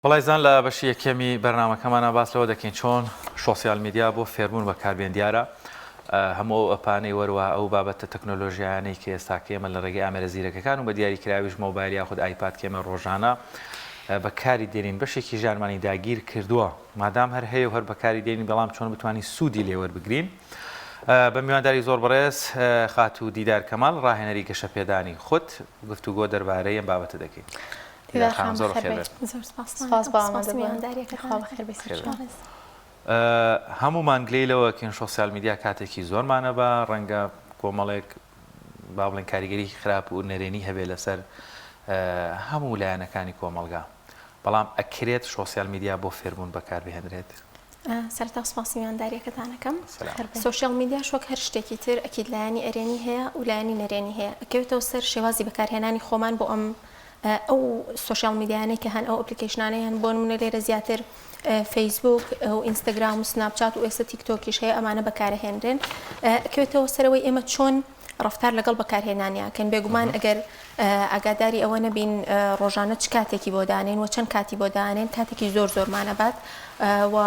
وەڵای زان لە بەشی یەکەمی بەرنامەکەمانا باس لەوە دەکەین چۆن شۆسیال میدیا بۆ فێربوون بەکاربێن دیارە هەموو ئەو ئەپانەی وەروە ئەو بابەتە تەکنۆلۆژیایانەی کە ئێستا کە ئێمە لە ڕێگەی ئامێرە زیرەکەکان و بە دیاری کراویش مۆبایل یاخود ئایپاد کە ئێمە ڕۆژانە بەکاری دێنین بەشێکی ژیانمانی داگیر کردووە مادام هەر هەیە و هەر بەکاری دێنین بەڵام چۆن بتوانین سوودی لێ وەربگرین بە میوانداری زۆر بەڕێز خاتوو دیدار کەمال ڕاهێنەری گەشەپێدانی خود گفتوگۆ دەربارەی ئەم بابەتە دەکەین. دیدار خانم زۆر بەخێر بێن. زۆر سپاس سپاس بۆ ئامادەبوون. خوا بەخێر بێی سەرچاو. هەموومان گلەی لەوە کەین شۆسیال میدیا کاتێکی زۆرمانە بە ڕەنگە کۆمەڵێک با بڵێن کاریگەری خراپ و نەرێنی هەبێ لەسەر هەموو لایەنەکانی کۆمەڵگا بەڵام ئەکرێت شۆسیال میدیا بۆ فێربوون بەکاربهێنرێت؟ سەرەتا سوپاسی میوانداریەکەتان ئەکەم. سۆشیال میدیاش وەک هەر شتێکی تر ئەکید لایەنی ئەرێنی هەیە و لایەنی نەرێنی هەیە ئەکەوێتەوە سەر شێوازی بەکارهێنانی خۆمان بۆ ئەم ئەو سۆشیال میدیانەی کە هەن ئەو ئەپلیکەیشنانەی هەن بۆ نمونە لێرە زیاتر فەیسبوک و ئینستاگرام و سناپچات و ئێستا تیکتۆکیش هەیە ئەمانە بەکارهێنرێن ئەکەوێتەوە سەرەوەی ئێمە چۆن ڕەفتار لەگەڵ بەکارهێنانیا کەن بێگومان ئەگەر ئاگاداری ئەوە نەبین ڕۆژانە چ کاتێکی بۆ دانێن و چەند کاتی بۆ دانێن کاتێکی زۆر زۆرمانە بات و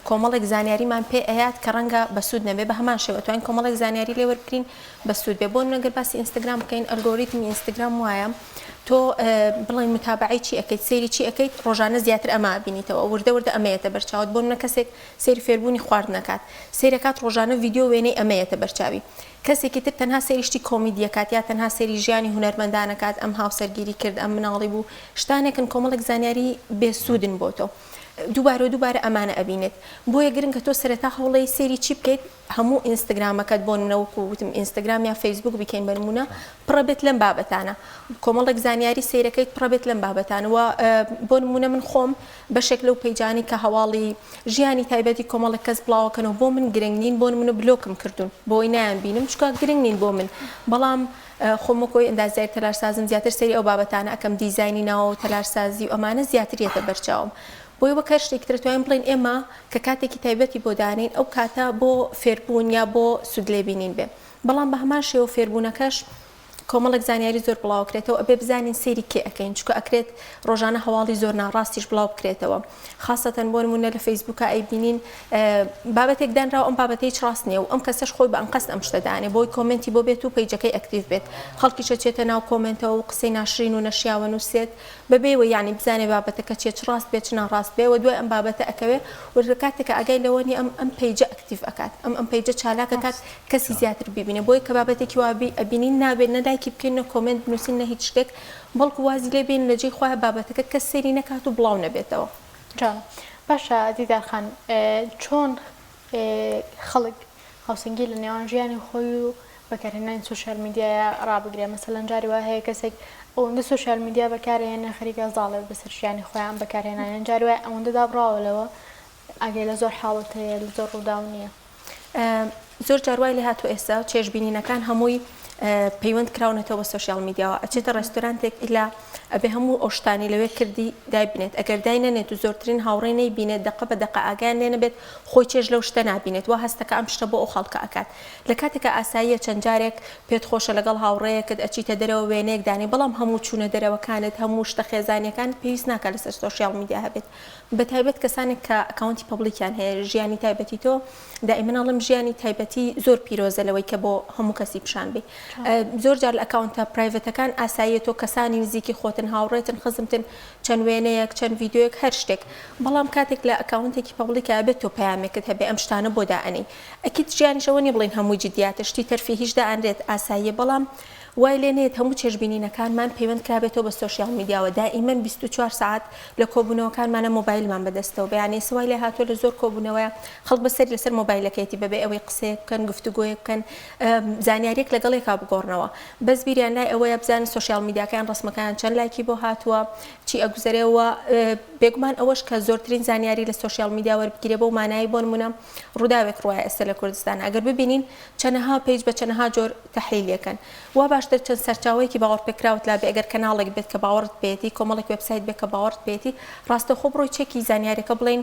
کۆمەڵێک زانیاریمان پێ ئەیات کە ڕەنگە بەسوود نەبێ بە هەمان شێوە توانین کۆمەڵێک زانیاری لێ وەربگرین بەسوود بێ بۆ نمونە گەر باسی ئینستاگرام بکەین ئەلگۆریتمی ئینستاگرام وایە تۆ بڵێن متابعەی چی ئەکەیت سەیری چی ئەکەیت ڕۆژانە زیاتر ئەمە ئەبینیتەوە وردە وردە ئەمەیەتە بەرچاوت بۆ نمونە کەسێک سەیری فێربوونی خواردن ئەکات سەیرەکات ڕۆژانە ڤیدیۆ وێنەی ئەمەیەتە بەرچاوی کەسێکی تر تەنها سەیری شتی کۆمیدی ئەکات یا تەنها سەیری ژیانی هونەرمەندان ئەکات ئەم هاوسەرگیری کرد ئەم مناڵی بوو شتانێکن کۆمەڵێک زانیاری بێ سوودن بۆ تۆ دووبارە و دووبارە ئەمانە ئەبینێت بۆیە گرنگە تۆ سەرەتا هەوڵێی سەیری چی بکەیت هەموو ئینستگرامەکەت بۆ نمونە وەکو وتم ئینستگرام یا فەیسبوک بیکەین بە نمونە پڕە بێت لەم بابەتانە کۆمەڵێک زانیاری سەیرەکەیت پڕە بێت لەم بابەتانە و بۆ نمونە من خۆم بەشێک لەو پەیجانەی کە هەواڵی ژیانی تایبەتی کۆمەڵێک کەس بڵاوەکەنەوە بۆ من گرنگ نین بۆ نمونە بلۆکم کردوون بۆی نایان بینم چونکە گرنگ نین بۆ من بەڵام خۆم وەکۆی ئەندازیاری تەلارسازم زیاتر سەیری ئەو بابەتانە ئەکەم دیزاینی ناوەوە و تەلارسازی و ئەمانە زیاتر یەتە بەرچاوم بۆیە وەک هەر شتێکی تر ئەتوانین بڵێین ئێمە کە کاتێکی تایبەتی بۆ دانێین ئەو کاتە بۆ فێربوون یا بۆ سوودلێبینین بێ بەڵام بە هەمان شێوە فێربوونەکەش کۆمەڵێک زانیاری زۆر بڵاوکرێتەوە ئەبێ بزانین سەیری کێ ئەکەین چونکە ئەکرێت ڕۆژانە هەواڵی زۆر ناڕاستیش بڵاو بکرێتەوە خاسەتەن بۆ نمونە لە فەیسبوکا ئەیبینین بابەتێک دانراوە ئەم بابەتە هیچ ڕاست نییە و ئەم کەسەش خۆی بە ئەنقەست ئەم شتە دانێ بۆی کۆمێنتی بۆ بێت و پەیجەکەی ئەکتیڤ بێت خەڵکیش ئەچێتە ناو کۆمێنتەوە و قسەی ناشرین و نەشیاوە نووسێت بەبێ وەی یانی بزانێ بابەتەکە چیە چ ڕاست بێ چ ناڕاست بێ وە دوای ئەم بابەتە ئەکەوێ و لە کاتێکا ئاگای لەوە نیە ئەم ئەم پەیجە ئەکتیڤ ئەکات ئەم ئەم پەیجە چالاک ئەکات کەسی زیاتر بیبینێ بۆیە کە بابەتێکی وا بی ئەبینین نابێت نە لایکی بکەین نە کۆمێنت بنووسین نە هیچ شتێک بەڵکو وازی لێ بێنین لە جێی خۆیا بابەتەکە کەس سەیری نەکات و بڵاو نەبێتەوە. جوانە باشە دیدار خان چۆن خەڵک هاوسەنگی لە نێوان ژیانی خۆی و بەکارهێنانی سۆشیال میدیایا ڕابگرێ مەسەلەن جاری وا هەیە کەسێک ئەوەندە سۆشیال میدیا بەکارهێنێ خەریکە زاڵێت بەسەر ژیانی خۆیان بەکارهێنانیان جاری وایە ئەوەندە دابڕاوە لەوە ئاگای لە زۆر حاڵەت هەیە لە زۆر ڕووداو نییە. زۆر جار وای لێهاتووە ئێستا چێژبینینەکان هەمووی پەیوەند کراونەتەوە بە سۆشیال میدیاوە ئەچێتە ڕێستۆرانتێک ئیلا ئەبێ هەموو ئەو شتانی لەوێ کردی دایبنێت ئەگەر داینەنێت و زۆرترین هاوڕێ نەیبینێت دەقە بە دەقە ئاگایان لێ نەبێت خۆی چێژ لەو شتە نابینێت وا هەستەکە ئەم شتە بۆ ئەو خەڵکە ئەکات لە کاتێکا ئاساییە چەند جارێک پێت خۆشە لەگەڵ هاوڕێیەکت ئەچیتە دەرەوە وێنەیەک دانێی بەڵام هەموو چوونە دەرەوەکانت هەموو شتە خێزانیەکانت پێویست ناکات لەسەر سۆشیال میدیا هەبێت بەتایبەت کەسانێک کە ئەکاونتی public یان هەیە ژیانی تایبەتی تۆ دائیمەن ئەڵێم ژیانی تایبەتی زۆر پیرۆزە لەوەی کە بۆ هەموو کەسی پیشان بی زۆر جار لە ئەکاونتە private ەکان ئاساییە تۆ کەسانی نزیکی خۆتن هاوڕێتن خزمتن چەند وێنەیەک چەند ڤیدیۆیەک هەر شتێک بەڵام کاتێک لە ئەکاونتێکی public ە ئەبێت تۆ پەیامێکت هەبێ ئەم شتانە بۆ دائەنێی ئەکید ژیانیش ئەوە نیە بڵێین هەمووی جدیاتە شتی تەرفیهیش دائەنرێت ئاساییە بەڵام وای لێ نەیەت هەموو چێژبینینەکانمان پەیوەند کرابێتەوە بە سۆشیال میدیاوە دائیمەن 24 سەعات لە کۆبوونەوەکانمانە مۆبایلمان بەدەستەوە بێ یانی ئێستا وای لێ هاتووە لە زۆر کۆبوونەوەیە خەڵک بە سەری لەسەر مۆبایلەکەیەتی بەبێ ئەوەی قسەیەک بکەن گفتوگۆیەک بکەن زانیاریەک لەگەڵ یەکا بگۆڕنەوە بەس بیریان لای ئەوەیە بزانن سۆشیال میدیاکەیان ڕەسمەکەیان چەند لایکی بۆ هاتووە چی ئەگوزەرێ و بێگومان ئەوەش کە زۆرترین زانیاری لە سۆشیال میدیا وەربگیرێ بەو مانایەی بۆ نموونە ڕووداوێک ڕوایە ئێستا لە کوردستان ئەگەر ببینین چەنەها پەیج بە چەنەها جۆر تەحلیل یەکەن وا باشتر چەند سەرچاوەیەکی باوەڕپێکراوت لابێ ئەگەر کەناڵێک بێت کە باوەڕت پێیەتی کۆمەڵێک وێبسایت بێت کە باوەڕت پێیەتی ڕاستەوخۆ بڕۆی چێکی زانیاریەکە بڵێین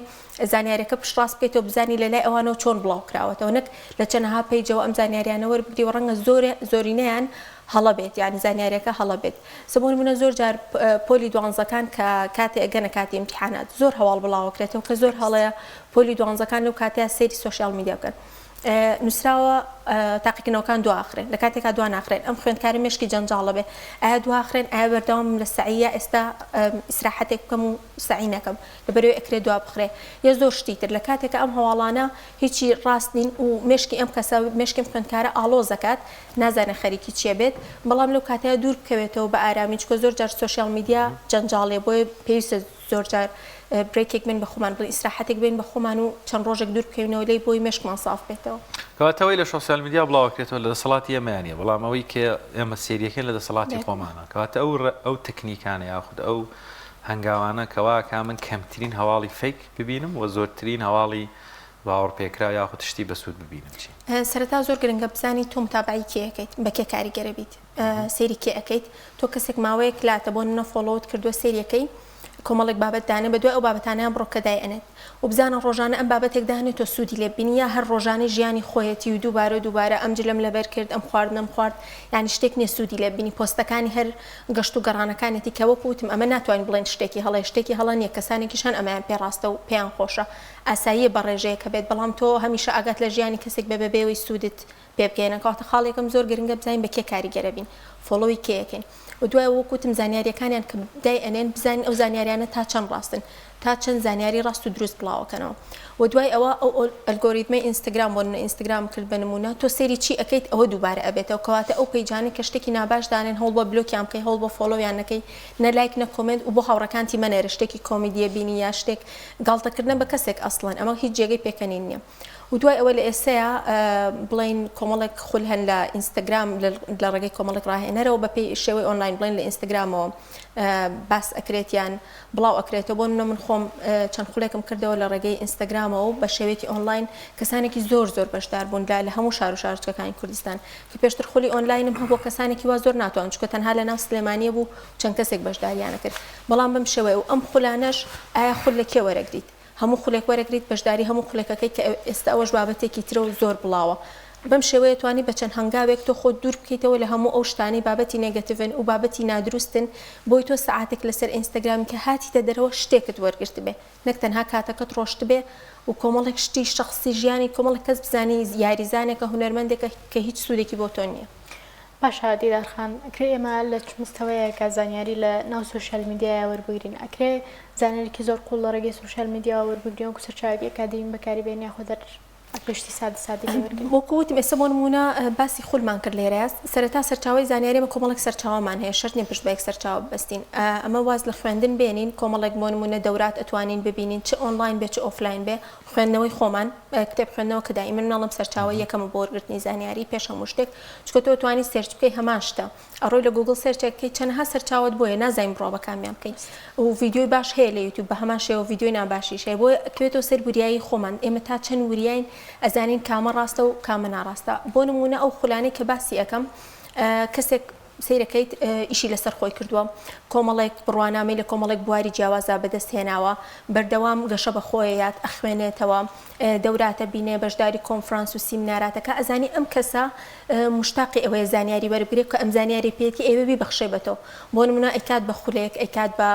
زانیاریەکە پشتڕاست بکەیتەوە بزانی لە لای ئەوانەوە چۆن بڵاو کراوەتەوە نەک لە چەنەها پەیجەوە ئەم زانیاریانە وەربگری و ڕەنگە زۆرێ زۆرینەیان. هەڵە بێت یانی زانیاریەکە هەڵە بێت سە بۆ نمونە زۆر جار پۆلی دوانزەکان کە کاتێ ئەگەنە کاتی ئیمتیحانات زۆر هەواڵ بڵاوەکرێتەوە کە زۆر هەڵەیە پۆلی دوانزەکان لەو کاتەیە سەیری سۆشیال میدیا بکەن نووسراوە تاقیکردنەوەکان دواخرێن لە کاتێکا دوا ناخرێن ئەم خوێندکارە مێشکی جەنجاڵە بێ ئایا دواخرێن ئایا بەردەوامم لە سەعیە ئێستا ئیسراحەتێک بکەم و سەعی نەکەم لەبەرئەوەی ئەکرێ دوا بخرێ یە زۆر شتی تر لە کاتێکا ئەم هەواڵانە هیچی ڕاست نین و مێشکی ئەم کەسە مێشکی ئەم خوێندکارە ئاڵۆز ئەکات نازانێ خەریکی چیە بێت بەڵام لەو کاتەیا دوور بکەوێتەوە بە ئارامی چونکە زۆر جار سۆشیال میدیا جەنجاڵیە بۆیە پێویستە زۆر جار break ێک بێن بە خۆمان بڵێین ئیسراحەتێک بێن بە خۆمان و چەند ڕۆژێک دوور بکەوینەوە لێی بۆی مێشکمان ساف بێتەوە. کەواتە ئەوەی لە سۆشیال میدیا بڵاوەکرێتەوە لە دەسەڵاتی ئێمەیا نیە بەڵام ئەوەی کە ئێمە سەیریەکەین لە دەسەڵاتی خۆمانە کەواتە ئەو ئەو تەکنیکانە یاخود ئەو هەنگاوانە کە وا ئەکا من کەمترین هەواڵی fake ببینم و زۆرترین هەواڵی باوەڕپێکراو یاخود شتی بەسوود ببینم چین؟ سەرەتا زۆر گرنگە بزانی تۆ متابەعەی کێ ئەکەیت بە کێ کاریگەرە بیت سەیری کێ ئەکەیت تۆ کەسێک ماوەیەک لاتە بۆ نمونە follow ت کردووە سەیری ئەکەی کۆمەڵێک بابەت دانێ بەدوای ئەو بابەتانەیان بڕۆ کە دایئەنێت و بزانە ڕۆژانە ئەم بابەتێک دانێ تۆ سوودی لێ ببینی یا هەر ڕۆژانەی ژیانی خۆیەتی و دووبارە و دووبارە ئەم جلەم لەبەر کرد ئەم خواردنەم خوارد یانی شتێک نییە سوودی لێ ببینی پۆستەکانی هەر گەشت و گەڕانەکانێتی کە وەکو وتم ئەمە ناتوانین بڵێین شتێکی هەڵەیە شتێکی هەڵە نییە کەسانێکیش هەن ئەمەیان پێ ڕاستە و پێیان خۆشە ئاساییە بە ڕێژەیەک هەبێت بەڵام تۆ هەمیشە ئاگات لە ژیانی کەسێک بێ بەبێ ئەوەی سوودت پێ بگەیەنە کەواتە خاڵی یەکەم زۆر گرنگە بزانین بە کێ کاریگەرە بین follow ی کێ ئەکەین و دوای وەک وتم زانیاریەکانیان کە دای ئەنێن بزانین ئەو زانیاریانە تا چەند ڕاستن تا چەند زانیاری ڕاست و دروست بڵاوەکەنەوە و دوای ئەوە ئەو ئەلگۆریتمەی ئینستاگرام بۆ نمونە ئینستاگرام کرد بە نمونە تۆ سەیری چی ئەکەیت ئەوە دووبارە ئەبێتەوە کەواتە ئەو page انەی کە شتێکی ناباش دانێن هەوڵ بە بلۆکیان بکەی هەوڵ بە follow یان نەکەی نە لایک نە comment و بۆ هاوڕێکانتی مەنێرە شتێکی کۆمیدیە بینی یا شتێک گاڵتەکردنە بە کەسێک ئەسڵەن ئەمە هیچ جێگەی پێکەنین نییە. و دوای ئەوە لە ئێستەیا بڵێین کۆمەڵێک خول هەن لە ئینستاگرام لە ڕێگەی کۆمەڵێک ڕاهێنەرەوە بە پێی شێوەی ئۆنلاین بڵێن لە ئینستاگرامەوە باس ئەکرێت یان بڵاو ئەکرێتەوە بۆ نمونە من خۆم چەند خولێکم کردەوە لە ڕێگەی ئینستاگرامەوە بە شێوەیەکی ئۆنلاین کەسانێکی زۆر زۆر بەشدار بوون لە لە هەموو شار و شارۆچکەکانی کوردستان کە پێشتر خولی ئۆنلاینم هەبوو کەسانێکی وا زۆر ناتوان چونکە تەنها لە ناو سلێمانیە بوو چەند کەسێک بەشداریانە کرد بەڵام بەم شێوەیە و ئەم خولانەش ئایا خول لە کێ وەرەگریت هەموو خولێک وەرەگریت بەشداری هەموو خولێکەکەی کە ئێستا ئەوەش بابەتێکی ترە و زۆر بڵاوە بەم شێوەیە توانی بە چەند هەنگاوێک تۆ خۆت دوور بکەیتەوە لە هەموو ئەو شتانەی بابەتی negative ن و بابەتی نادروستن بۆی تۆ سەعاتێک لەسەر ئینستاگرامی کە هاتیتە دەرەوە شتێکت وەرگرتبێ نەک تەنها کاتەکەت ڕۆشتبێ و کۆمەڵێک شتی شەخسی ژیانی کۆمەڵێک کەس بزانی یاریزانێکە هونەرمەندێکە کە هیچ سوودێکی بۆ تۆ نییە. باشە دیدار خان ئەکرێ ئێمە لە چ مستەوەیەکا زانیاری لە ناو سۆشیال میدیایا وەربگرین ئەکرێ زانیاریکی زۆر قوڵ لە ڕێگەی سۆشیال میدیاوە وەربگرین وەکو سەرچاوێکی ئەکادیمی بەکاری بێنین یاخود هەر ئەکرێ شتی سادە سادەی لێ وەرگرین؟ وەکو وتم ئێستا بۆ نموونە باسی خولمان کرد لێرە سەرەتا سەرچاوەی زانیاری ئێمە کۆمەڵێک سەرچاوەمان هەیە شەرت نیە پشت بە یەک سەرچاوە ببەستین ئەمە واز لە خوێندن بێنین کۆمەڵێک بۆ نموونە دەورات ئەتوانین ببینین چ ئۆنلاین بێ چ ئۆفلاین بێ خوێندنەوەی خۆمان کتێب خوێندنەوە کە دائیمەن من ئەڵێم سەرچاوەی یەکەمە بۆ وەرگرتنی زانیاری پێش هەموو شتێک چونکە تۆ توانی search بکەی هەمان شتە ئەڕۆی لە گوگڵ search ەکەی چەنەها سەرچاوەت بۆیە نازانین بڕوا بە کامیان بکەین و ڤیدیۆی باش هەیە لە یوتیوب بە هەمان شێوە ڤیدیۆی ناباشیش هەیە بۆیە ئەکەوێتەوە سەر وریایی خۆمان ئێمە تا چەند وریاین ئەزانین کامە ڕاستە و کامە ناڕاستە بۆ نموونە ئەو خولانەی کە باسی ئەکەم کەسێک سەیرەکەیت ئیشی لەسەر خۆی کردووە، کۆمەڵێک بڕوانامەی لە کۆمەڵێک بواری جیاوازا بەدەست هێناوە، بەردەوام گەشە بە خۆیەیات، ئەخوێنێتەوە، دەورات ئەبینێ، بەشداری کۆنفرانس و سیمینارات ئەکا، ئەزانی ئەم کەسە موشتاقی ئەوەیە زانیاری وەربگرێ کە ئەم زانیاریەی پێیەتی ئەیەوێ بیبەخشێ بە تۆ. بۆ نمونە ئەیکات بە خولێک، ئەیکات بە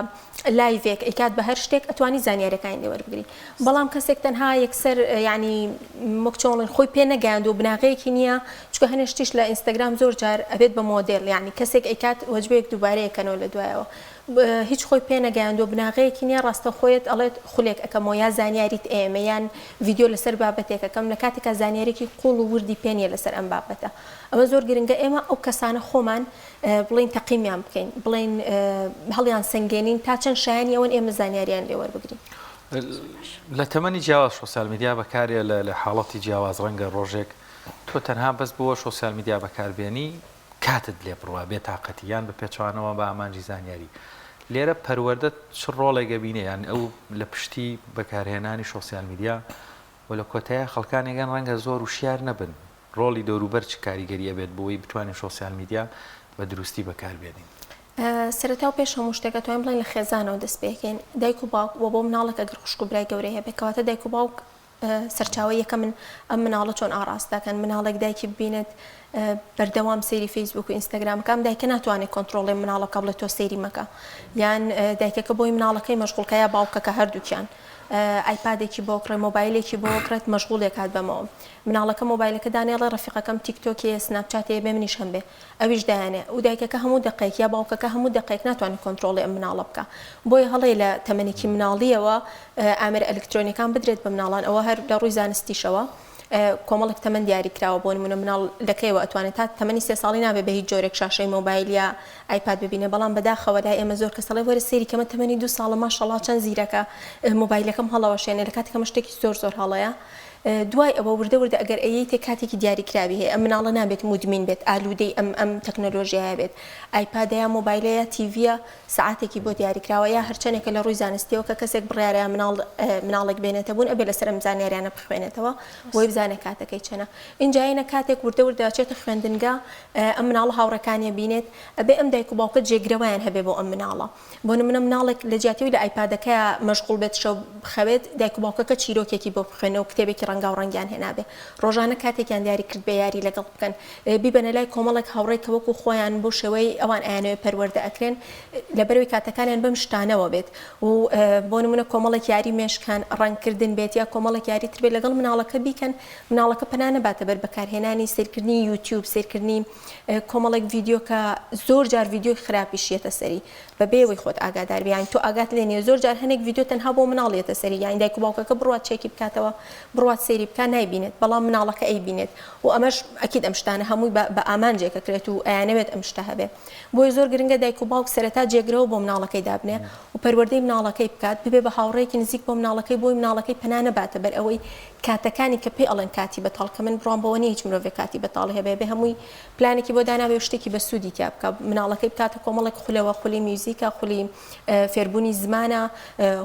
live ێک، ئەیکات بە هەر شتێک ئەتوانی زانیاریەکانی لێ وەربگری. بەڵام کەسێک تەنها یەکسەر یانی وەک چۆن بڵێن خۆی پێ نەگەیاندووە بناغەیەکی نییە چونکە هەنێ شتیش لە ئینستاگرام زۆر جار ئەبێت بە مۆدێل یانی کەسێک ئەیکات وەجبەیەک دووبارەیە کەنەوە لە دوایەوە هیچ خۆی پێ نەگەیاندووە بناغەیەکی نییە ڕاستەوخۆیەت ئەڵێت خولێک ئەکەمەوە یا زانیاریت ئەیەمێ یان ڤیدیۆ لەسەر بابەتێک ئەکەم لە کاتێکا زانیاریەکی قوڵ و وردی پێ نییە لەسەر ئەم بابەتە ئەمە زۆر گرنگە ئێمە ئەو کەسانە خۆمان بڵێین تەقیمیان بکەین، بڵێین هەڵیان سەنگێنین تا چەند شایەنی ئەوەن ئێمە زانیاریان لێ وەربگرین. لە تەمەنی جیاواز سۆسیال میدیا بەکارێ لە لە حاڵەتی جیاواز ڕەنگە ڕۆژێک تۆ تەنها بەس بۆ سۆسیال میدیا بەکاربێنی کاتت لێ بڕوا بێ تاقەتی یان بە پێچەوانەوە بە ئامانجی زانیاری لێرە پەروەردە چ ڕۆڵێک ئەبینێ یان ئەو لە پشتی بەکارهێنانی سۆسیال میدیا و لە کۆتاییا خەڵکانێک هەن ڕەنگە زۆر وشیار نەبن ڕۆڵی دەوروبەر چ کاریگەری ئەبێت بۆ ئەوەی بتوانین سۆسیال میدیا بە دروستی بەکار بێنین؟ سەرەتا و پێش هەموو شتێک ئەتوانین بڵێین لە خێزانەوە دەست پێکەین دایک و باوک وە بۆ مناڵێک ئەگەر خوشک و برای گەورەی هەبێ کەواتە دایک و باوک. سەرچاوەی یەکەمن ئەم مناڵە چۆن ئاڕاستە دەکەن، مناڵێک دایکی ببینێت بەردەوام سەیری فەیسبوک و ئینستاگرام بکە ئەم دایکە ناتوانێت کۆنترۆڵی مناڵە بکە بڵێ تۆ سەیری مەکە یان دایکەکە بۆی مناڵەکەی مەشغوڵکە یا باوکەکە هەردووکیان ئایپادێکی بۆ کڕێ مۆبایلێکی بۆ کڕێت مەشغوڵێ کات بەمەوە مناڵەکە مۆبایلەکە دانێڵێ ڕەفیقەکەم تیکتۆکی هەیە سناپچاتی هەیە بێ منیش هەم بێ ئەویش دایانێ و دایکەکە هەموو دەقەیەک یا باوکەکە هەموو دەقەیەک ناتوانێت کۆنترۆڵی ئەم مناڵە بکا بۆیە هەڵەیە لە تەمەنێکی مناڵیەوە ئامێرە ئەلکترۆنیەکان بدرێت بە مناڵان ئەوە هەر لە ڕووی زانستیشەوە کۆمەڵێک تەمەن دیاری کراوە بۆ نمونە مناڵ لەکەیەوە ئەتوانێت تا تەمەنی سێ ساڵی نابێ بە هیچ جۆرێک شاشەی مۆبایل یا ئایپاد ببینێ بەڵام بەداخەوە لای ئێمە زۆر کەس ئەڵێ وەرە سەیری کەمە تەمەنی دوو ساڵە ماشەڵا چەند زیرەکە مۆبایلەکەم هەڵەوەشێنێ لە کاتێک ئەمە شتێکی زۆر زۆر هەڵەیە دوای ئەوە وردە وردە ئەگەر ئەیەیتێ کاتێکی دیاری کراوی هەیە ئەم مناڵە نابێت مودمین بێت ئالوودەی ئەم ئەم تەکنەلۆژیایە بێت ئایپادە یا مۆبایلە یا تیڤیە سەعاتێکی بۆ دیاری کراوە یا هەرچەنێکە لە ڕووی زانستیەوە کە کەسێک بڕیارە یا مناڵ مناڵێک بێنێتە بوون ئەبێ لەسەر ئەم زانیاریانە بخوێنێتەوە بۆی بزانێ کاتەکەی چەنە ئینجا یەنە کاتێک وردە وردە ئەچێتە خوێندنگا ئەم مناڵە هاوڕێکانیە بینێت ئەبێ ئەم دایک و باوکە جێگرەوەیان هەبێ بۆ ئەم مناڵە بۆ نمونە مناڵێک لە جیاتی ئەوەی لە ئایپادەکەیا مەشغوڵ بێت شەو بخەوێت دایک و باوکەکە چیرۆکێکی بۆ بخوێنەوە کتێبێکی ڕەنگاو ڕەنگیان هێنابێ ڕۆژانە کاتێکیان دیاری کردبێ یاری لەگەڵ بکەن بیبەنە لای کۆمەڵێک هاوڕێ کە وەکو خۆیان بەو شێوەی ئەوان ئەیانەوێ پەروەردە ئەکرێن لەبەرەوەی کاتەکانیان بەم شتانەوە بێت و بۆ نمونە کۆمەڵێک یاری مێشک هەن ڕەنگکردن بێت یا کۆمەڵێک یاری تر بێت لەگەڵ مناڵەکە بیکەن مناڵەکە پەنا نەباتە بەر بەکارهێنانی سەیرکردنی یوتیوب سەیرکردنی کۆمەڵێک ڤیدیۆ کە زۆر جار ڤیدیۆی خراپیش یەتە سەری بەبێ ئەوەی خۆت ئاگادار بی یانی تۆ ئاگات لێ نییە زۆر جار هەنێک ڤیدیۆ تەنها بۆ مناڵ یەتە سەری یانی دایک و باوکەکە بڕوات چێکی بکاتەوە بڕوات سەیری بکا نایبینێت بەڵام مناڵەکە ئەیبینێت و ئەمەش ئەکید ئەم شتانە هەمووی بە بە ئامانجێک ئەکرێت و ئەیانەوێت ئەم شتە هەبێ بۆیە زۆر گرنگە دایک و باوک سەرەتا جێگرەوە بۆ مناڵەکەی دابنێ و پەروەردەی مناڵەکەی بکات ببێ بە هاوڕێیەکی نزیک بۆ مناڵەکەی بۆی مناڵەکەی پەنا نەباتە بەر ئەوەی کاتەکانی کە پێی ئەڵێن کاتی بەتاڵ کە من بڕوام بەوە نیە هیچ مرۆڤێک کاتی بەتاڵی هەبێ ئەبێ هەمووی پلانێکی بۆ دانابێ و شتێکی بەسوودی تیا بکا مناڵەکەی بکاتە کۆمەڵێک خولەوە خولی میوزیکە خولی فێربوونی زمانە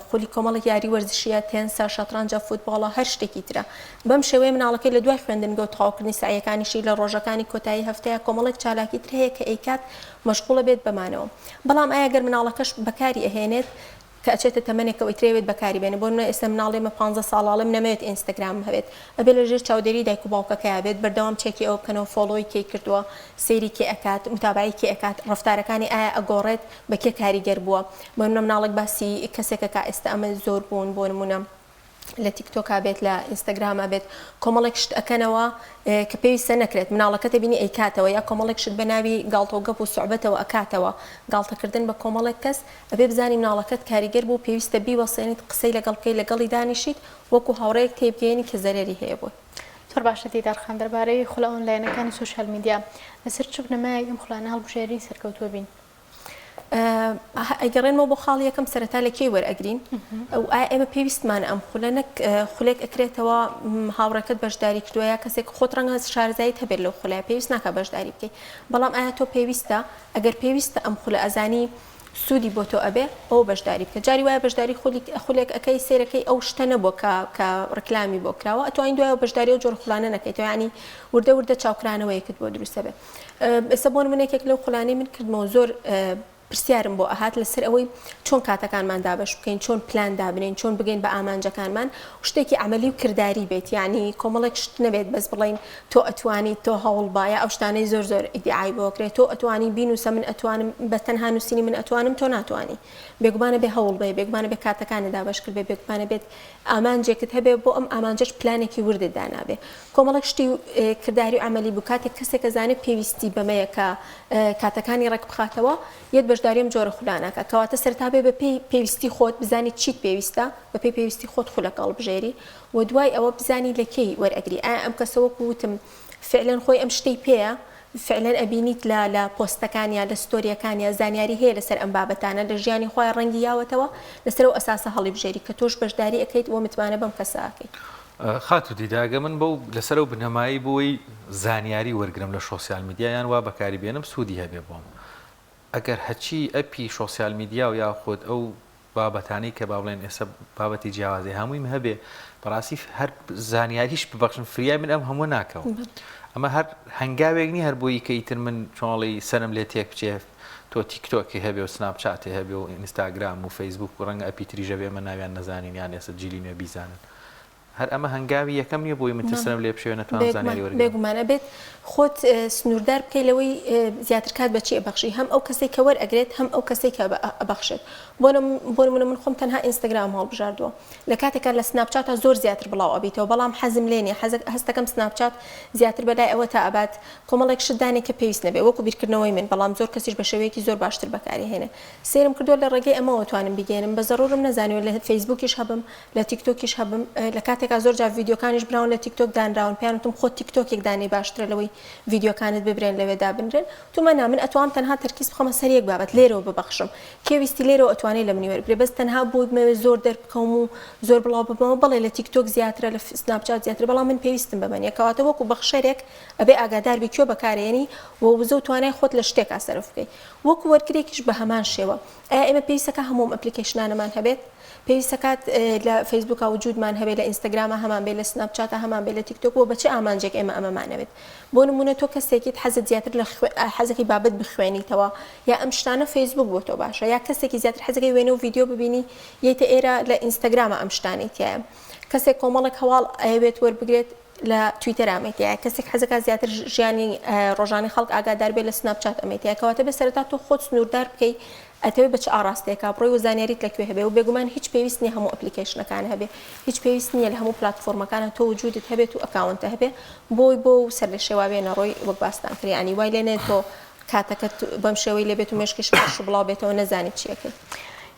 خولی کۆمەڵێک یاری وەرزشیە تێنسە شەترەنجە فوتباڵە هەر شتێکی ترە بەم شێوەیە مناڵەکەی لە دوای خوێندنگە و تەواوکردنی سەعیەکانیشی لە ڕۆژەکانی کۆتایی هەفتەیە کۆمەڵێک چالاکی تر هەیە کە ئەیکات مەشغوڵە بێت بەمانەوە بەڵام ئایا گەر مناڵەکەش بەکاری ئەهێنێت کە ئەچێتە تەمەنێکەوە ئیتر ئەیەوێت بەکاری بێنێ بۆ نمونە ئێستا مناڵی ئێمە پانزە ساڵە ئەڵێم نەمەوێت ئینستاگرامم هەبێت ئەبێ لە ژێر چاودێری دایک و باوکەکەیا بێت بەردەوام چێکی ئەوە بکەنەوە follow ی کێی کردووە سەیری کێ ئەکات متابەعەی کێ ئەکات ڕەفتارەکانی ئایا ئەگۆڕێت بە کێ کاریگەر بووە بۆ نمونە مناڵێک باسی کەسێک ئەکا ئێستا ئەمە زۆر بوون بۆ نمونە لە تیکتۆکا بێت لە ئینستاگراما بێت کۆمەڵێک شت ئەکەنەوە کە پێویستە نەکرێت مناڵەکەت ئەبینی ئەیکاتەوە یا کۆمەڵێک شت بە ناوی گاڵتە و گەپ و سوعبەتەوە ئەکاتەوە گاڵتەکردن بە کۆمەڵێک کەس ئەبێ بزانی مناڵەکەت کاریگەر بوو پێویستە بیوەسێنیت قسەی لەگەڵ بکەی لەگەڵی دانیشیت وەکو هاوڕێیەک تێیبگەیەنی کە زەرەری هەیە بۆی. زۆر باشە دیدار خان دەربارەی خولە ئۆنلاینەکانی سۆشیال میدیا لەسەر چ بنەمایەک ئەم خولانە هەڵبژێرین سەرکەوتووە بین؟ ئەگەڕێنمەوە بۆ خاڵی یەکەم سەرەتا لە کێی وەرئەگرین و ئایا ئێمە پێویستمانە ئەم خولە نەک خولێک ئەکرێتەوە هاوڕێکەت بەشداری کردووە یا کەسێک خۆت ڕەنگە شارەزاییت هەبێت لەو خولە پێویست ناکە بەشداری بکەیت بەڵام ئایا تۆ پێویستە ئەگەر پێویستە ئەم خولە ئەزانی سوودی بۆ تۆ ئەبێ ئەوە بەشداری بکە جاری وایە بەشداری خولێک ئەەکەی سێرەکەی ئەو شتە نەبووە کە کە ڕکلامی بۆ کراوە ئەتوانین دوایەوە بەشداری ئەو جۆرە خولانە نەکەیتەوە یعنی وردە وردە چاوکرانەوەیەکت بۆ دروستە بێ ئێستا بۆ نمونە یەکێک لەو خولانەی من کردمەوە زۆر پرسیارم بۆ ئەهات لەسەر ئەوەی چۆن کاتەکانمان دابەش بکەین چۆن پلان دابنین چۆن بگەین بە ئامانجەکانمان شتێکی عملی و کرداری بێت یعنی کۆمەڵێک شت نەبێت بەس بڵین تۆ ئەتوانی تۆ هەوڵ با یا ئەو شتانەی زۆر زۆر ئیدعای بۆ کرێت تۆ ئەتوانی بینوسە من ئەتوانم بە تەنها نووسینی من ئەتوانم تۆ ناتوانی بێگومانە بێ هەوڵ بێ بێگومانە بێ کاتەکانت دابەش کرد بێ بێگومانە بێت ئامانجێکت هەبێ بۆ ئەم ئامانجەش پلانێکی وردت دانابێ کۆمەڵێک شتی کرداری و عەمەلی بوو کاتێک کەسێک ئەزانێ پێویستی بەمەیە کە کاتەکانی ڕێک بخاتەوە یەت بەشداری ئەم جۆرە خولانە ئەکا کەواتە سەرەتا بێ بەپێی پێویستی خۆت بزانی چیت پێویستە بەپێی پێویستی خۆت خولەکە هەڵبژێری و دوای ئەوە بزانی لە کێی وەرئەگری ئایا ئەم کەسە وەکو وتم فعلەن خۆی ئەم شتەی پێیە فعلەن ئەبینیت لە لە پۆستەکانیا لە ستۆریەکانیا زانیاری هەیە لەسەر ئەم بابەتانە لە ژیانی خۆیا ڕەنگی یاوەتەوە لەسەر ئەو ئەساسە هەڵیبژێری کە تۆش بەشداری ئەکەیت و متمانە بەم کەسە ئەکەیت. خاتوو دیدا گە من بەو لەسەر ئەو بنەمایەی بۆی زانیاری وەرگرم لە شۆسیال میدیا یان وا بەکاری بێنم سوودی هەبێ بۆم ئەگەر هەچی ئەپی شۆسیال میدیا و یاخود ئەو بابەتانەی کە با بڵێن ئێستا بابەتی جیاوازی هەموویم هەبێ بەڕاستی هەر زانیاریش ببەخشن فریای من ئەم هەموو ناکەوم ئەمە هەر هەنگاوێک نی هەر بۆی کە ئیتر من چۆنڵی سەرم لێ تێک بچێ تۆ تیکتۆکی هەبێ و سناپچاتی هەبێ و ئینستاگرام و فەیسبوک و ڕەنگە ئەپی تریش هەبێ ئێمە ناویان نەزانین یان ئێستا جیلی نوێ بیزانن. هەر ئەمە هەنگاوی یەکەم نییە بۆی من ترسم لێ بشێوێ نەتوانم زانیاری وەرگرم؟ بێگومان ئەبێت خۆت سنووردار بکەی لەوەی زیاتر کات بە چی ئەبەخشی هەم ئەو کەسەی کە وەرئەگرێت هەم ئەو کەسەی کە ئەبەخشێت بۆ نمونە من خۆم تەنها ئینستاگرام هەڵبژاردووە لە کاتێکا لە سناپچاتا زۆر زیاتر بڵاو ئەبیتەوە بەڵام حەزم لێ نیە حەزەک هەستەکەم سناپچات زیاتر بەلای ئەوە تا ئەبات کۆمەڵێک شت دانێ کە پێویست نەبێ وەکو بیرکردنەوەی من بەڵام زۆر کەسیش بە شێوەیەکی زۆر باشتر بەکاری هێنێ سەیرم کردووە لە ڕێگەی ئەمەوە توانم بیگەیەنم بە زەڕورم نەزانیوە لە فەیسبووکیش هەبم لە تیکتۆکیش هەبم لە کاتێکا زۆر جار ڤیدیۆکانیش براون لە تیکتۆک دانراون پێیان وتم خۆت تیکتۆکێک دانێی باشترە لەوەی ڤیدیۆکانت ببرێن لەوێ دابنرێن وتومە نا من ئەتوام تەنها تەرکیز بخەمە سەر یەک بابەت لێرەوە ببەخشم کێ ویستی لێرەوە ئەتوانێ لە منی وەربگرێ بەس تەنها بۆی بمەوێ زۆر دەربکەوم و زۆر بڵاو ببمەوە بەڵێ لە تیکتۆک زیاترە لە سناپچات زیاترە بەڵام من پێویستم بەمە نیە کەواتە وەکو بەخشەرێک ئەبێ ئاگادار بی کوێ بەکارێنی و وزە و توانای خۆت لە شتێکا سەرف بکەی وەکو وەرگرێکیش بە هەمان شێوە ئایا ئێمە پێویستەکا هەموو ئەم ئەپلیکەیشنانەمان هەبێت؟ پێویستەکات لە فەیسبووکا وجودمان هەبێت لە ئینستاگراما هەمان بێت لە سناپچاتا هەمان بێت لە تیکتۆک وە بە چ ئامانجێک ئێمە ئەمەمان ئەوێت بۆ نموونە تۆ کەسێکیت حەزت زیاتر لە حەزەکەی بابەت بخوێنیتەوە یا ئەم شتانە فەیسبووک بۆ تۆ باشە یا کەسێکی زیاتر حەزەکەی وێنە و ڤیدیۆ ببینی یەیتە ئێرە لە ئینستاگراما ئەم شتانەی تیایە کەسێک کۆمەڵێک هەواڵ ئەیەوێت وەربگرێت لە تویتەر ئەمەی تیایە کەسێک حەزەکا زیاتر ژیانی ڕۆژانەی خەڵک ئاگادار بێت لە سناپچات ئەمەی تیایە کەواتە بێ سەرەتا تۆ خۆت سنووردار بکەی ئەتەوێ بە چ ئاڕاستەیەکا بڕۆی و زانیاریت لە کوێ هەبێ و بێگومان هیچ پێویست نییە هەموو ئەپلیکەیشنەکان هەبێ هیچ پێویست نییە لە هەموو پلاتفۆرمەکانە تۆ وجودت هەبێت و ئەکاونتە هەبێ بۆی بۆ و سەرلێشێواوێ نەڕۆی وەک باستان کرد یانی وای لێ نەیەت تۆ کاتەکەت بەم شێوەی لێ بێت و مێشکیشت پەرش و بڵاو بێتەوە نەزانی چی ئەکەی.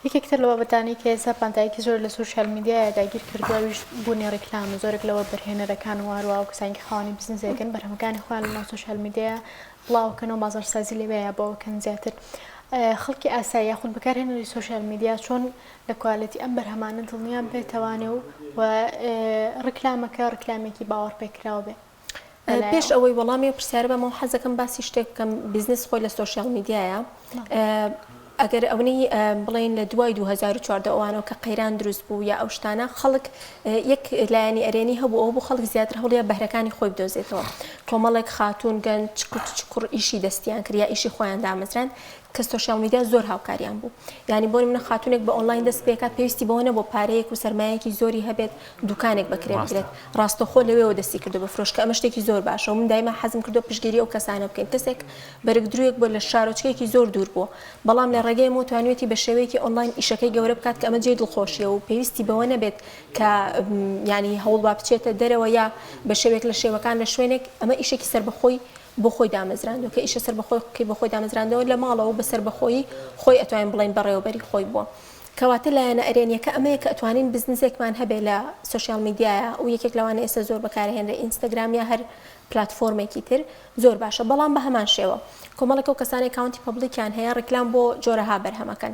یەکێک تر لە بابەتانەی کە ئێستا پانتاییەکی زۆر لە سۆشیال میدیایا داگیر کردووە ئەویش بوونی ڕیکلامە، زۆرێک لە وەبەرهێنەرەکان و هەروەها ئەو کەسانەی کە خاوەنی بزنسێکن بەرهەمەکانی خۆیان لەناو سۆشیال میدیایا بڵاو ئەکەنەوە بازاڕسازی لەوێیا بۆ ئەکەن زیاتر خەڵکی ئاسایی یاخود بەکارهێنەری سۆشیال میدیا چۆن لە کوالێتی ئەم بەرهەمانە دڵنیا بێتەوانێ و ڕیکلامەکە ڕیکلامێکی باوەڕپێکراو بێ. پێش ئەوەی وەڵامی ئەو پرسیارە بەمەوە حەزەکەم باسی شتێک بکەم بزنس خۆی لە سۆشیال میدیایە ئەگەر ئەونەی بڵێن لە دوای 2014 ئەوانەوە کە قەیران دروست بوو یا ئەو شتانە خەڵک یەک لایەنی ئەرێنی هەبوو ئەو بوو خەڵک زیاتر هەوڵیا بەهرەکانی خۆی بدۆزێتەوە کۆمەڵێک خاتوون گەنج چ کچ چ کوڕ ئیشی دەستیان کرد یا ئیشی خۆیان دامەزران کە سۆشیال میدیا زۆر هاوکاریان بوو یانی بۆ نمونە خاتونێک بە ئۆنلاین دەست پێکات پێویستی بەوە نەبوو پارەیەک و سەرمایەکی زۆری هەبێت دوکانێک بەکرێ بگرێت ڕاستەخۆ لەوێوە دەستی کردو بە فرۆش کە ئەمە شتێکی زۆر باشە و من دایما حەزم کردو پشتگیری ئەو کەسانە بکەین کەسێک بەرگ دروێک بووە لە شارۆچکەیەکی زۆر دوور بووە بەڵام لە ڕێگەی ئەمەوە توانیوێتی بە شێوەیەکی ئۆنلاین ئیشەکەی گەورە بکات کە ئەمە جێی دڵخۆشیە و پێویستی بەوە نەبێت کە یانی هەوڵ با بچێتە دەرەوە یا بە شێوەیەک لە شێوەکان لە شوێنێک ئەمە ئیشێکی سەربەخۆی بۆ خۆی دامەزراندوە کە ئیشە سەربەخۆی بۆ خۆی دامەزراندەوە لە ماڵەوە بە سەربەخۆیی خۆی ئەتوانین بڵێین بەڕێوەبەری خۆی بووە. کەواتە لایەنە ئەرێنیەکە ئەمەیە کە ئەتوانین بزنسێکمان هەبێ لە سۆشیال میدیایە و یەکێک لەوانە ئێستا زۆر بەکارهێنرێ ئینستاگرام یا هەر پلاتفۆرمێکی تر زۆر باشە بەڵام بە هەمان شێوە کۆمەڵێک ئەو کەسانەی ئەکاونتی public یان هەیە ڕیکلام بۆ جۆرەها بەرهەمەکەن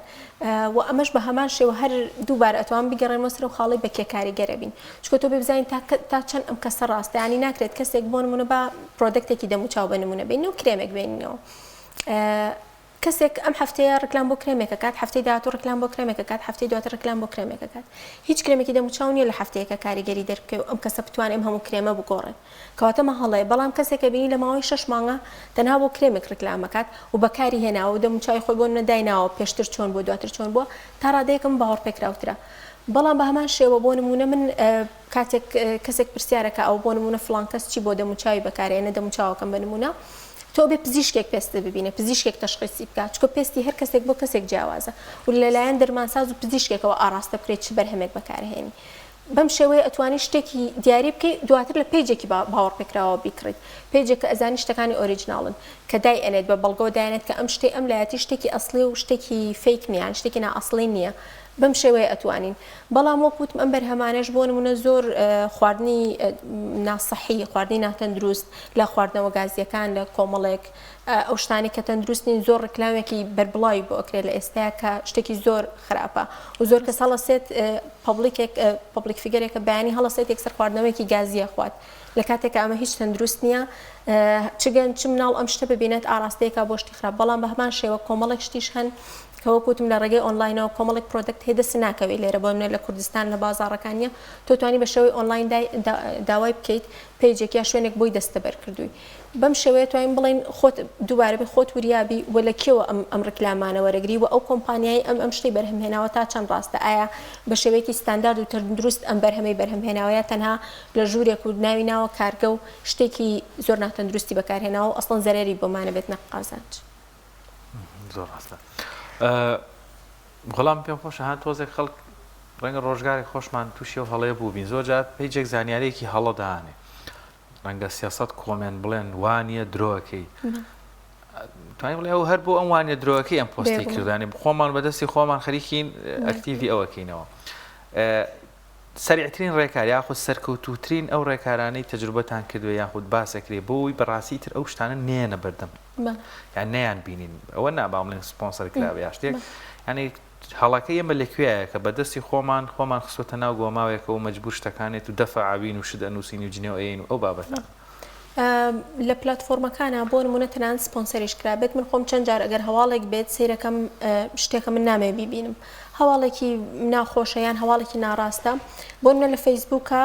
و ئەمەش بە هەمان شێوە هەر دووبارە ئەتوان بگەڕێنەوە سەر ئەو خاڵەی بە کێ کاریگەرە بین چونکە تۆ بێ بزانین تا تا چەند ئەم کەسە ڕاستە یانی ناکرێت کەسێک بۆ نمونە با product ێکی دەموچاو بە نمونە بینەوە کرێمێک بێنینەوە کەسێک ئەم هەفتەیە ڕیکلام بۆ کرێمێک ئەکات هەفتەی داهاتوو ڕیکلام بۆ کرێمێک ئەکات هەفتەی دواتر ڕیکلام بۆ کرێمێک ئەکات هیچ کرێمێکی دەموچاو نییە لە هەفتەیەکە کاریگەری دەربکەوێ و ئەم کەسە بتوانێ ئەم هەموو کرێمە بگۆڕێت کەواتە مە هەڵەیە بەڵام کەسێک کە بینی لە ماوەی شەش مانگە تەنها بۆ کرێمێک ڕیکلام ئەکات و بەکاری هێناوە و دەموچاوی خۆی بۆ نمونە دایناوە پێشتر چۆن بووە دواتر چۆن بووە تا ڕادەیەک ئەم باوەڕپێکراوترە بەڵام بە هەمان شێوە بۆ نمونە من کاتێک کەسێک پرسیارەکە ئەو بۆ نمونە فڵان کەس چی بۆ دەموچاوی بەکارێنە دەموچاوەکەم بە نمونە تۆ ئەبێ پزیشکێک پێستت ببینێ پزیشکێک تەشخیسی بکات چونکە پێستی هەر کەسێک بۆ کەسێک جیاوازە و لەلایەن دەرمانساز و پزیشکێکەوە ئاڕاستە بکرێت چ بەرهەمێک بەکارهێنی بەم شێوەیە ئەتوانی شتێکی دیاری بکەی دواتر لە page ێکی باوەڕپێکراوەوە بیکڕیت page ێک کە ئەزانی شتەکانی original ن کە دای ئەنێت بە بەڵگەوە دایانێت کە ئەم شتەی ئەم لایەتی شتێکی ئەسڵی و شتێکی fake نییە یان شتێکی نائەسڵی نییە بەم شێوەیە ئەتوانین بەڵام وەک وتم ئەم بەرهەمانەش بۆ نمونە زۆر خواردنی ناسەحی خواردنی ناتەندروست لە خواردنەوە گازیەکان لە کۆمەڵێک ئەو شتانەی کە تەندروست نین زۆر ڕیکلامێکی بەربڵاوی بۆ ئەکرێت لە ئێستایا کە شتێکی زۆر خراپە و زۆر کەس هەڵەسێت public ێک public figure ێکە بەیانی هەڵەسێت یەکسەر خواردنەوەیەکی گازی ئەخوات لە کاتێکا ئەمە هیچ تەندروست نییە چ گەنج چ مناڵ ئەم شتە ببینێت ئاراستەیەکە بۆ شتی خراپ بەڵام بە هەمان شێوە کۆمەڵێک شتیش هەن کە کە وەک وتم لە ڕێگەی ئۆنلاینەوە کۆمەڵێک product هەیە دەست ناکەوێت لێرە بۆ منە لە کوردستان لە بازاڕەکان نیە تۆ توانی بە شێوەی ئۆنلاین داوای بکەیت page ێک یا شوێنێک بۆی دەستەبەر کردووی بەم شێوەیە توانین بڵێین خۆت دووبارە بێ خۆت وریابی و لە کێوە ئەم ئەم ڕیکلامانە وەرەگری و ئەو کۆمپانیای ئەم ئەم شتەی بەرهەم هێناوە تا چەند ڕاستە ئایا بە شێوەیەکی ستاندارد و تەندروست ئەم بەرهەمەی بەرهەم هێناوە یا تەنها لە ژوورێک و ناوی ناوە کارگە و شتێکی زۆر ناتەندروستی بەکارهێناوە و ئەسڵەن زەرەری بۆمانە بێت نەک قازانج. زۆر ڕاستە غوڵام پێم خۆشە هان تۆزێک خەڵک ڕەنگە ڕۆژگارێک خۆشمان تووشی ئەو هەڵەیە بووبین زۆر جار page ێک زانیارێکی هەڵە دانێ ڕەنگە 300 comment بڵێن وانە درۆەکەی توانین بڵێ ئەو هەر بۆ ئەم وانە درۆەکەی ئەم پۆستی کردانی خۆمان بەدەستی خۆمان خەریکین active ی ئەوەکەینەوە سەریعترین ڕێکار یاخود سەرکەوتووترین ئەو ڕێکارانەی تەجروبەتان کردووە یاخود باس ئەکرێ بۆ ئەوەی بەڕاستی ئیتر ئەو شتانە نەیەنە بەردەم یان نەیان بینین ئەوە نا با بڵێن سپۆنسەر کرابێ یا شتێک یانی هەڵەکەی ئێمە لە کوێیە کە بە دەستی خۆمان خۆمان خستووەتە ناو گۆماوێکەوە و مەجبوور شتەکانێت و دەفع ئەبین و شت ئەنووسین و جنێو ئەیەین و ئەو بابەتانە. لە پلاتفۆرمەکانا بۆ نمونە تەنانەت سپۆنسەریش کرابێت من خۆم چەند جار ئەگەر هەواڵێک بێت سەیرەکەم شتێکە من نامەوێ بیبینم هەواڵێکی ناخۆشە یان هەواڵێکی ناڕاستە بۆ نمونە لە فەیسبووکە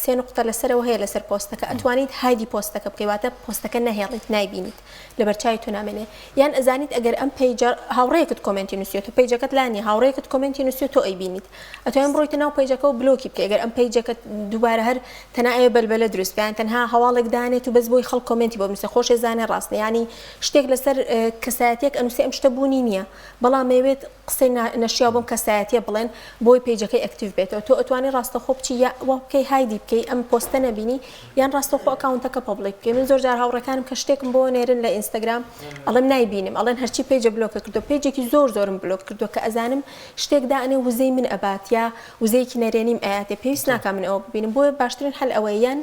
سێ نقطە لەسەرەوە هەیە لەسەر پۆستەکە ئەتوانیت hide ی پۆستەکە بکەی واتە پۆستەکە نەهێڵیت نایبینیت لەبەرچاوی تۆ نامێنێ یان ئەزانیت ئەگەر ئەم page ە هاوڕێیەکت comment ی نووسیوە تۆ page ەکەت لا نیە هاوڕێیەکت comment ی نووسیوە تۆ ئەیبینیت ئەتوانین بڕۆیتە ناو page ەکە و block ی بکەی ئەگەر ئەم page ەکە دووبارە هەر تەنها ئەوێ بەلبەلە دروست بکە یان تەنها هەواڵێک دانێت و بەس بۆی خەڵک comment ی بۆ بنووسێ خۆشێ زانێ ڕاست نیە یانی شتێک لەسەر کەسایەتیەک ئەنووسێ ئەم شتە بوونی نییە بەڵام ئەیەوێت قسەی نەشیاو بەم کەسایەتیە بڵێن بۆی page ەکەی active بێتەوە تۆ ئەتوانی ڕاستەخۆ بچی یا وا بکەی hide ی بکەی ئەم پۆستە نەبینی یان ڕاستەوخۆ account ەکە public بکەی من زۆر جار هاوڕێکانم کە شتێکم بۆ نێرن لە ئینستاگرام ئەڵێم نایبینم ئەڵێن هەرچی page ە بلۆکە کردووە page ێکی زۆر زۆرم بلۆک کردووە کە ئەزانم شتێک دائەنێ وزەی من ئەبات یا وزەیەکی نەرێنیم ئەیاتێ پێویست ناکا من ئەوە ببینم بۆیە باشترین حەل ئەوەیە یان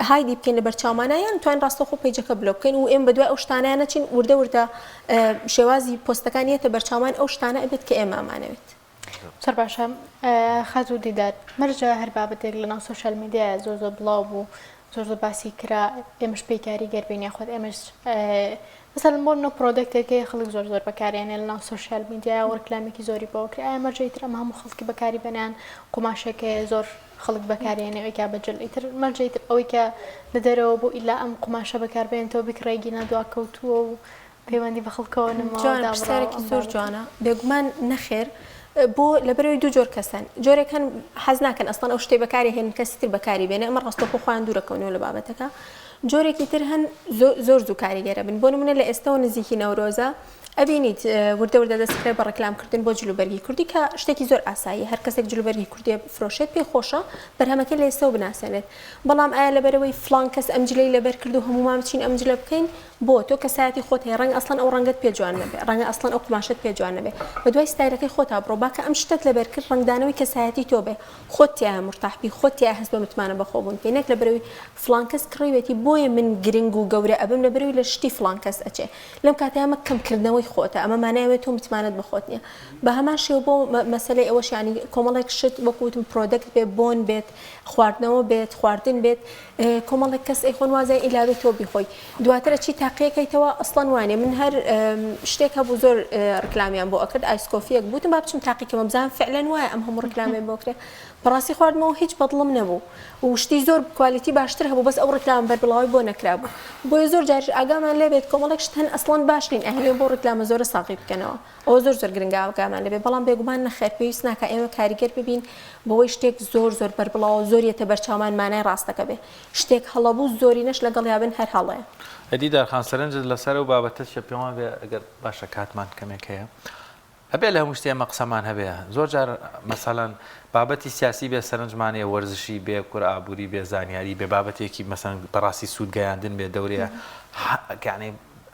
hide ی بکەین لەبەر چاومانا یان توانین ڕاستەوخۆ page ەکە بلۆک بکەین و ئێمە بەدوای ئەو شتانەیا نەچین وردە وردە شێوازی پۆستەکان یەتە بەرچاومان ئەو شتانە ئەبێت کە ئێمە ئەمانەوێت. زۆر باشە خاتوو دیدار مەرجە هەر بابەتێک لەناو سۆشیال میدیایە زۆر زۆر بڵاو بوو زۆر زۆر باسی کرا ئێمەش پێی کاریگەر بین یاخود ئێمەش مەسەلەن بۆ منە product ێک هەیە خەڵک زۆر زۆر بەکارێنێ لەناو سۆشیال میدیا و ڕیکلامێکی زۆری بۆ کرێ ئایا مەرجە ئیتر ئەمە هەموو خەڵکی بەکاری بەنیان قوماشێک هەیە زۆر خەڵک بەکارێنێ ئەوی بە جل ئیتر مەرجە ئیتر ئەوەی کە لە دەرەوە بۆ ئیلا ئەم قوماشە بەکاربێنێتەوە بکڕێ گینا دواکەوتووە و پەیوەندی بە خەڵکەوە نەماوە جوانە دابڕاوە پرسیارێکی ئەم زۆر بابەتە. جوانە بێگومان نەخێر بۆ لەبەرئەوەی دوو جۆر کەس هەن جۆرێک هەن حەز ناکەن ئەسڵەن ئەو شتەی بەکاری هێنن کەسی تر بەکاری بێنێ ئەمە ڕاستەوخۆ خۆیان دوورەکەونەوە لە بابەتەکە جۆرێکی تر هەن زۆر زوو کاریگەرە بن بۆ نمونە لە ئێستەوە نزیکی نەورۆزە ئەبینیت وردە وردە دەست کرێ بە ڕێکلام کردن بۆ جلوبەرگی کوردی کە شتێکی زۆر ئاساییە هەر کەسێک جلوبەرگی کوردی فرۆشێت پێی خۆشە بەرهەمەکەی لە ئێستەوە بناسێنێت بەڵام ئایا لەبەرئەوەی فڵان کەس ئەم جلەی لەبەر کرد و هەموومان بچین ئەم جلە بکەین بۆ؟ تۆ کەسایەتی خۆت هەیە ڕەنگە ئەسڵەن ئەو ڕەنگەت پێ جوان نەبێ ڕەنگە ئەسڵەن ئەو قوماشەت پێ جوان نەبێ بەدوای ستایلەکەی خۆتا بڕۆ با کە ئەم شتەت لەبەر کرد ڕەنگدانەوەی کەسایەتی تۆ بێ خۆت تیایا مورتاح بی خۆت تیایا هەست بە متمانە بەخۆبوون بکەی نەک لەبەرئەوەی فڵان کەس کڕیوێتی بۆیە من گرنگ و گەورە ئەبم لەبەرئەوەی لە شتی فڵان کەس ئەچێ لەم کاتەیا ئەمە کەمکردنەوەی خۆتە ئەمە مانای ئەوەیە تۆ متمانەت بە خۆت نییە بە هەمان شێوە بۆ مەسەلەی ئەوەش یانی کۆمەڵێک شت وەکو وتم product بێ بۆن بێت خواردنەوە بێت خواردن بێت کۆمەڵێک کەس ئەیخۆن وازای ئیلا بێت تۆ بیخۆی دواتر ئەچی تاقیەکەیتەوە ئەسڵەن وانیە من هەر شتێک هەبوو زۆر ڕکلامیان بۆ ئەکرد iced coffee یەک بوتم با بچم تاقیکەمە بزانم فعلەن وایە ئەم هەموو ڕکلامەی بۆ کرێ بەڕاستی خواردمەوە هیچ بەدڵم نەبوو و شتی زۆر quality باشتر هەبوو بەس ئەو ڕکلام بەربڵاوی بۆ نەکرابوو بۆیە زۆر جاریش ئاگامان لێ بێت کۆمەڵێک شت هەن ئەسڵەن باش نین ئەهلێ بۆ ڕکلامە زۆرە ساغی بکەنەوە ئەوە زۆر زۆر گرنگە ئاگامان لێ بێت بەڵام بێگومان نەخێر پێویست ناکا ئێمە کاریگەر ببین بەوەی شتێک زۆر زۆر بەربڵاوە زۆر یەتە بەرچاومان مانای ڕاستەکە بێ شتێک هەڵە بوو زۆرینەش لەگەڵیا بن هەر هەڵەیە. ئەی دیدار خان سەرنجت لەسەر ئەو بابەتە چیە پێم وابێ ئەگەر باشە کاتمان کەمێک هەیە ئەبێ لە هەموو شتێ ئێمە قسەمان هەبێ زۆر جار مەسەلەن بابەتی سیاسی بێ سەرنجمان هەیە وەرزشی بێ کور ئابووری بێ زانیاری بێ بابەتێکی مەسەلەن بەڕاستی سوود گەیاندن بێ دەورەیە یعنی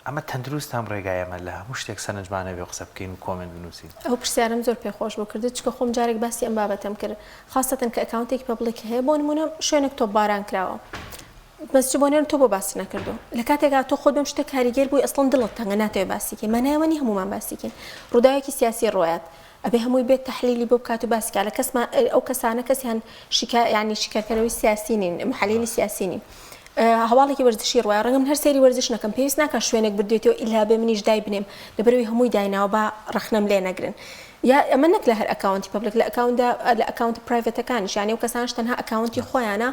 ئەمە تەندروستە ئەم ڕێگایە ئەمە لە هەموو شتێک سەرنجمان هەبێ و قسە بکەین و comment بنووسین. ئەو پرسیارەم زۆر پێ خۆش بوو کردت چونکە خۆم جارێک باسی ئەم بابەتەم کرد خاسەتەن کە account ێکی public هەیە بۆ نموونە شوێنێک تۆپباران کراوە بەس چ بۆ نێن تۆ بۆ باست نەکردو لە کاتێکا تۆ خۆت بەم شتە کاریگەر بووی ئەسڵەن دڵت تەنگە ناتەوێ باسی کەی مانای ئەوە نیە هەموومان باسی کەین ڕووداوێکی سیاسی ڕوویات ئەبێ هەمووی بێت تەحلیلی بۆ بکات و باسی کا لە کەسمان ئەو کەسانە کەسیان شیکا یانی شیکارکەرەوەی سیاسی نین محەلیلی سیاسی نین. هەواڵێکی وەرزشی ڕوایە ڕەنگە من هەر سەیری وەرزش نەکەم پێویست ناکا شوێنێک بردوێتەوە ئیلا بێ منیش دایبنێم لەبەرئەوەی هەمووی دایناوە با ڕەخنەم لێ نەگرن یا ئەمە نەک لە هەر account ی public لە account ە لە account ە private ەکانیش یانی ئەو کەسانەش تەنها account ی خۆیانە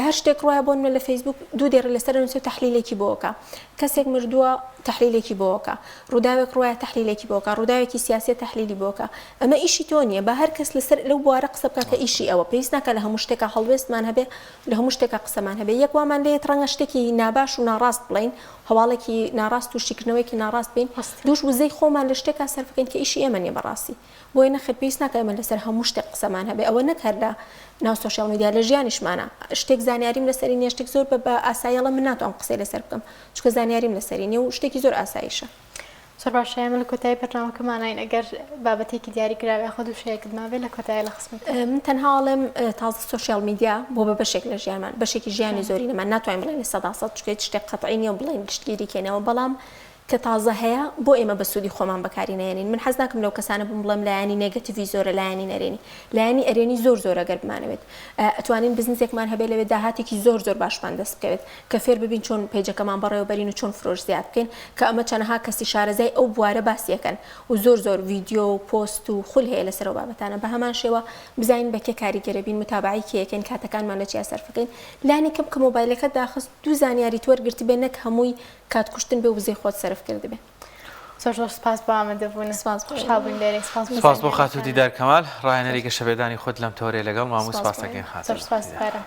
هەر شتێک ڕوایە بۆ نمونە لە فەیسبوک دوو دێڕی لەسەر ئەنووسێ و تەحلیلێکی بۆ ئەکا کەسێک مردووە تەحلیلێکی بۆ ئەکا ڕووداوێک ڕوایە تەحلیلێکی بۆ ئەکا ڕووداوێکی سیاسیە تەحلیلی بۆ ئەکا ئەمە ئیشی تۆ نییە با هەر کەس لەسەر لەو بوارە قسە بکا کە ئیشی ئەوە پێویست ناکا لە هەموو شتێکا هەڵوێستمان هەبێ لە هەموو شتێکا قسەمان هەبێ یەک وامان لێیەت ڕەنگە شتێکی ناباش و ناڕاست بڵێین هەواڵێکی ناڕاست و شیکردنەوەیەکی ناڕاست بین دووش وزەی خۆمان لە شتێکا سەرف بکەین کە ئیشی ئێمە نیە بەڕاستی بۆیە نەخێر پێویست ناکا ئێمە لەسەر هەموو شتێک قسەمان هەبێ ئەوە نەک هەر لە ناو social media لە ژیانیشمانا شتێک زانیاریم لەسەری نیە شتێک زۆر بە ئاسایی ئەڵێم من ناتوانم قسەی لەسەر بکەم چونکە زانیاریم لەسەری نیە و شتێکی زۆر ئاساییشە. زۆر باشە ئێمە لە کۆتایی بەرنامەکەمانین ئەگەر بابەتێکی دیاری کراوە یاخود وشەیەکت مابێ لە کۆتایی لە خزمەتت. من تەنها ئەڵێم تازە social media بۆ بە بەشێک لە ژیانمان بەشێکی ژیانی زۆرینەمان ناتوانین بڵێین 100% چونکە هیچ شتێک قەتعی نییە و بڵێین گشتگیری کەینەوە بەڵام کە تازە هەیە بۆ ئێمە بە سوودی خۆمان بەکاری نەیەنین من حەز ناکەم لەو کەسانە بم بڵێم لایەنی negative ی زۆرە لایەنی نەرێنی لایەنی ئەرێنی زۆر زۆرە گەر بمانەوێت ئەتوانین بزنسێکمان هەبێ لەوێ داهاتێکی زۆر زۆر باشمان دەست بکەوێت کە فێر ببین چۆن پەیجەکەمان بەڕێوە بەرین و چۆن فرۆش زیاد بکەین کە ئەمە چەنەها کەسی شارەزای ئەو بوارە باسی ئەکەن و زۆر زۆر ڤیدیۆ و پۆست و خول هەیە لەسەر ئەو بابەتانە بە هەمان شێوە بزانین بە کێ کاریگەرە بین متابەعەی کێ ئەکەین کاتەکانمان لە چیا سەرف بکەین لانی کەم کە مۆبایلەکەت داخست دوو زانیاریت وەرگرتبێ نەک هەمووی کات کوشتن بێ و وزەی خۆت سەرف کردبێ. زۆر زۆر سپاس بۆ ئامادەبوونت. سپاس بۆ خۆشحاڵ بووین لێرەی سپاس بۆ سپاس بۆ خاتوو دیدار کەمال ڕاهێنەری گەشەپێدانی خود لەم تەوەرەی لەگەڵ مامو سپاس دەکەین خاتوو زۆر سپاس دووبارە.